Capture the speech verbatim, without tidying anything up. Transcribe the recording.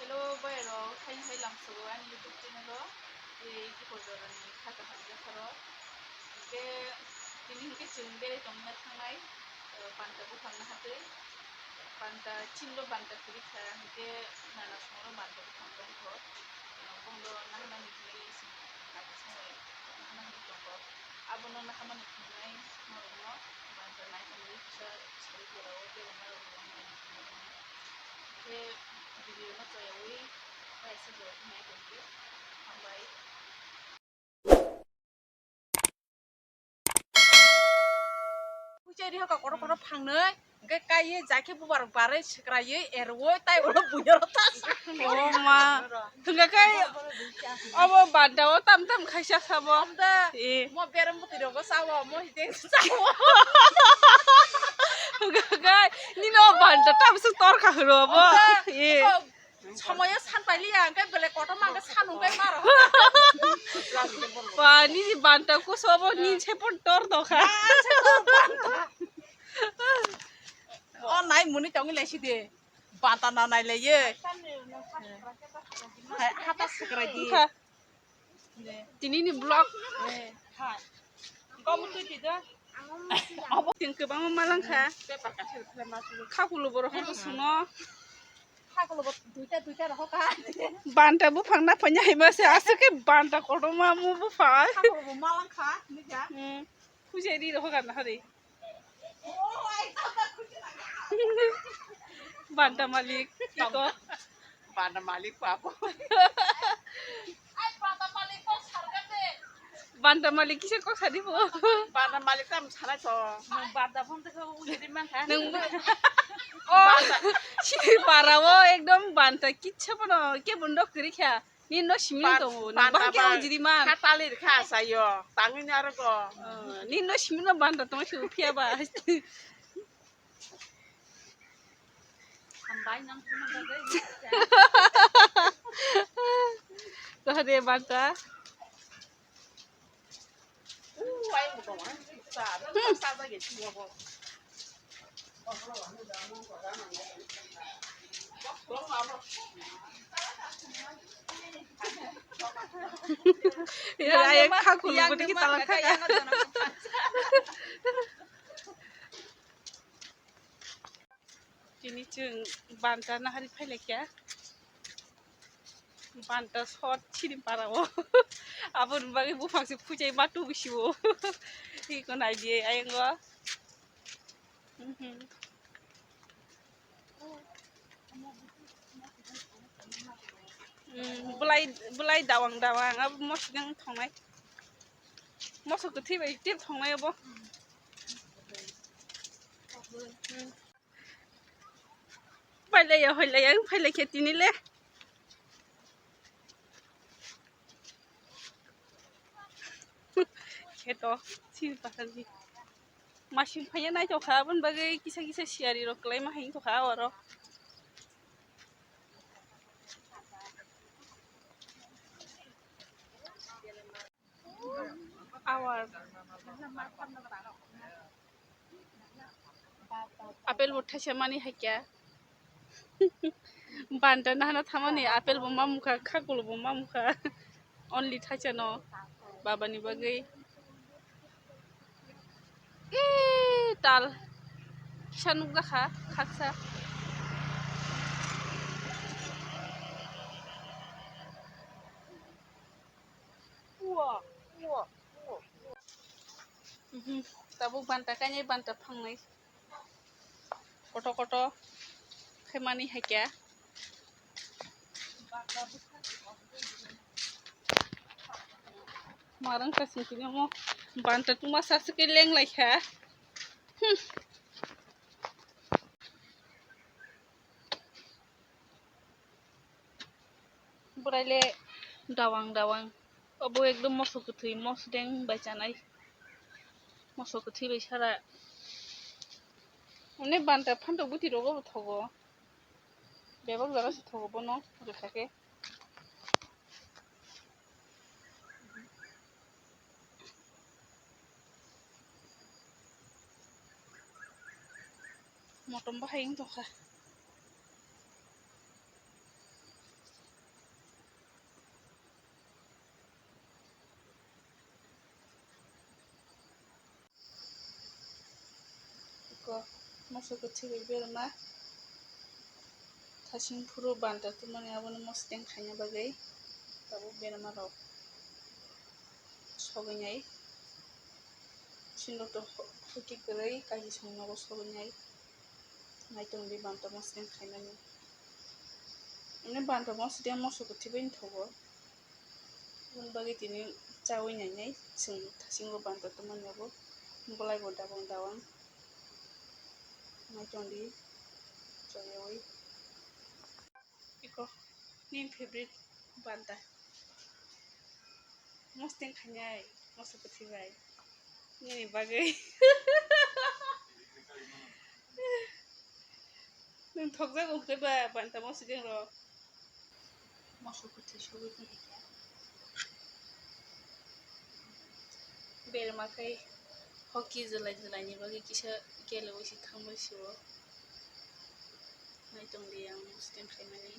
Hello, boy rok, hai hai lamsogo ani YouTube channel o, tei Kipor Jorani kha kaham yapharo. Hingke tini hingke chwng berai tongna thangnai, eh, panta buphang nahatwi. Panta chini lo panta kwrwi kha, hingke nana songro panta buphang tongkho. Eh, bongdo naharmani hwnwi chwng agi samui nahana hwnwi tongo. Abono naharmani hwnwi norokno panta naitongwi kisa sari jora o berama rok rwmani hwnwi. Khe video no chayawi kaisa jora khe nai tongdi. Hambai. Puchai ri hoka kotor kotor phangnai, hingke kaiye jai khe bubar barai swkraiye eroi tai ulo buino rota. Oh ma. Hingke kai abo banta o tam tam khaisa sabo. Amda. Eh. Mo berem bwtwi rogo sawo, mo hideng sawo. Hingke kai nino banta tam suk tor kha hwro abo. Amda. Eh. Somoyo san pailiya, hingke bele kotorma hingke san hingke maro. Ba, nini banta kuso bo nin se pon tor dokha. O nai muni tongi lai sidi. Banta na nai lai ye. Hai, hata sukrai di. Tini ni vlog. Abo ting kwbangma malangkha. Khakulo borok khe bwswngno. Khakulo bo duita duita rohorkha. Banta buphang naphanya hai mase aswk khe banta kotorma mu buphang. Khakulo bo malangkha, nukha. Hmm. Khujai ri rohorkha nahari. Banta malik, iko. Banta malik papo. Banta malik kisa kok sadi po. Banta malik tam sana to. Banta phone to kau ujiri mang kan. Nang. Oh, si para wo ekdom banta kicha pono ke bondo kiri kha. Nino simi tongo, ni bangke ujiri man. Kha talir kha sayo, tangwi ni aro go. Oh, nino simi no banta tong si uphiya ba. Hambai nang phone da dai. Toh de banta. Ya, ya, kha kulu yang budi kita langkha ya. Tini chwng banta nahari phailaikha. Banta sot chini para o. Aboni bagwi buphang se phuchai ma tubu sibo. Iko nai di ayang o. Mhm. Mm, bulai, bulai dawang dawang abo mosodeng thongnai. Moso kwthwi bai tep thongnai abo. Mm. Pailaiya, hoilaiya, ang phailaikhe tini le. Kheto, sini pasal di. Masing phaiya naithokha, aboni bagwi kisa kisa siyari rok kwlaima hai wngtokha oro. Awar. Apple bo thaisa mani haikya. Banta nahana thamani apple bo mamukha, khakul bo mamukha. Only thaisa no babani bagwi. Ee, tal. Kisa nukjakha, khaksa. Mhm. Tabuk banta kainai banta phangnai. Koto koto khaimani haikya. Marang kasing tini omo banta tuma sasike lenglaikha. Hmm. Bwrai le dawang dawang. Obo ekdom moso kwthwi, mosodeng bai chanai. Moso kwthwi bai sara. One banta phantok bwtwi rogo bo thogo. Bebak jora se thogo bono rwkha khe. Motom bahai wng tongkha. Moso kwthwi bai berma thasing phuru banta tongmani, abono mosodeng khaina bagwi tabuk berma rok sogwi nai. Sindok to hoki kwrwi kaisong nogo sogwi nai. Naitong di banta mosodeng khaimani. Ini banta mosodeng moso kwthwi bai thogo. Aboni bagwi tini chawi nainai chwng thasingo banta tongmani abo bolai bo dabang dawang. Naitong di choyawi. Iko nini favorite banta. Mosodeng khainai moso kwthwi bai. Nini bagwi. Nwng thokjak wngkhe ba banta mosodeng rok. Moso kwthwi sogwi tongkha. Berma khai hoki jwlai jwlaini bagwi kisa geleui se thangbai se o. Naitong di ang mosodeng khaimani.